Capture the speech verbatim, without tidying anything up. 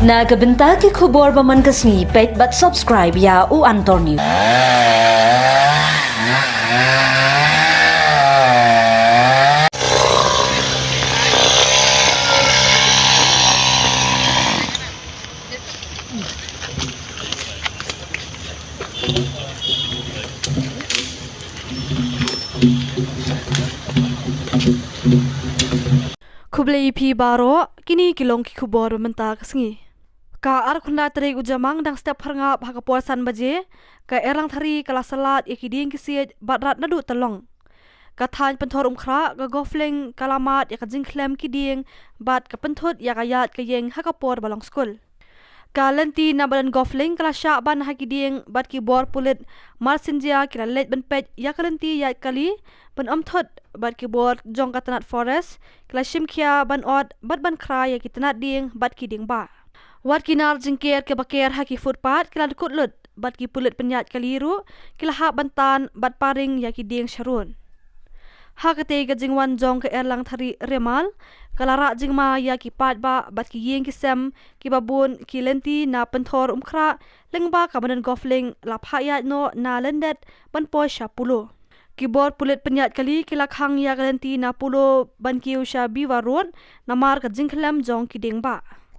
Na ka bynta ki khubor ba man ka sngi, peit bad subscribe ïa u Antor News. Khublei ïa phi baroh, kine ki long ki khubor ba mynta ka sngi. Ka arphew khyndai tarik u Jymmang dang step pharngap ha ka por san baje, ka Erlang Thari ka la salat ïa ki dieng ki siej bad rat naduh Tarlong. Ka thaiñ Pynthorumkhrah, ka Golf Link ka la mad ïa ka jingkhlem ki dieng bad ka pynthut ïa ka ïaid ka ïeng ha ka por ba long skul. Ka lynti na Ba Don Golf Link ka la shah ban ha ki dieng bad ki bor pulit mar synjia ki la leit ban peit ïa ka lynti ïaid kali ban ym thut, bad ki bor jong ka tnat Forest ki la shim khia ban ot bad ban khrai ïa ki tnat dieng bad ki dieng bah. Wat ki nar jingker kiba ker ha ki footpath ki la kut lut, bad ki pulit pynïaid kali ruh ki la hap ban tan bad paring ïa ki dieng sha rud. Ha katei ka jingwan jong ka Erlang Thari Remal, ka la rah jingma ïa ki paidbah bad ki ïing ki sem kiba bun. Ki lynti na Pynthorumkhrah lyngba ka Ba Don Golf Link la phah ïaid noh na Lyndet ban poi sha Polo. Ki bor pulit pynïaid kali ki la khang ïa ka lynti na Polo ban kiew sha Beaver Road namar ka jingkhlem jong ki dieng bah.